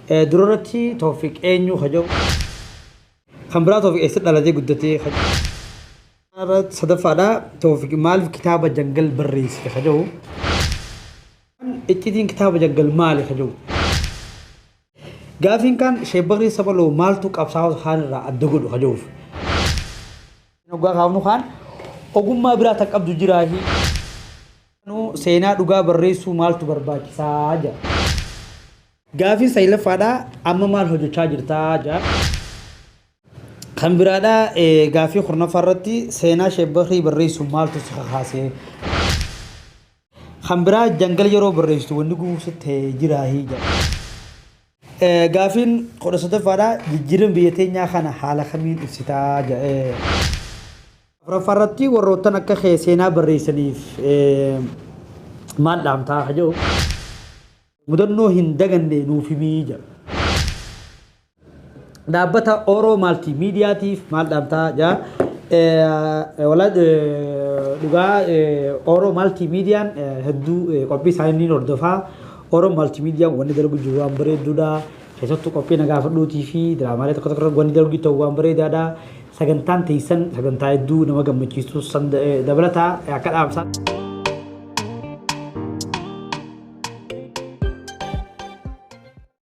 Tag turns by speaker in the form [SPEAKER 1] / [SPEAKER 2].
[SPEAKER 1] Durarratti Toofiq eenyu ka jedhu. Kan biraa Toofiq eessatti dhalatee guddatee ka jedhu. Sadaffaadha Toofiq maaliif kitaaba Jangal barreessite ka jedhu. Iccitiin kitaaba Jangal maali ka jedhu. Gaafiin kaan Sheek Bakrii Sabaloo maaltu qabsaa'ota kaan irraa adda godhu ka jedhuuf. Hoggaa kaafnu kaan ogummaa biraa tan qabdu jiraahi. Seenaa dhugaa barreessuu maaltu barbaachisaa jedha. Gaafiin saglaffaadha amma maal hojjechaa jirtaa jedha. Kan biraadha gaafii 10ffaa irratti seenaa Sheek Bakrii barreessuun maaltu si kakaase? Kan biraa Jangal yeroo barreessitu wanni gufuu sitti ta'e jiraahi jedha. Gaafiin 13ffaadha jijjiirama biyya teenyaa kana haala kamiin ibsitaa jedha. Afuraffaa irratti warroottan akka kee seenaa barreessaniif maal dhaamtaa ka jedhu. Mudannoo hin daganne nuuf himii jedha. Dhaabbata Oro Malti Miidiyaatiif maal dhaamtaa jedha. Walaa dhugaa Oro Malti Miidiyaan hedduu qophii isaanii ni hordofaa. Oro Malti Miidiyaan wanni dalagu jiru waan bareedduudha. Keessattuu qophii na gaafadhuutii fi diraamaalee tokko tokko wanni dalagu ta'u waan bareedaadha. Sagantaan teessan sagantaa hedduu nama gammachiistu san dabalataa akka dhaamsaa.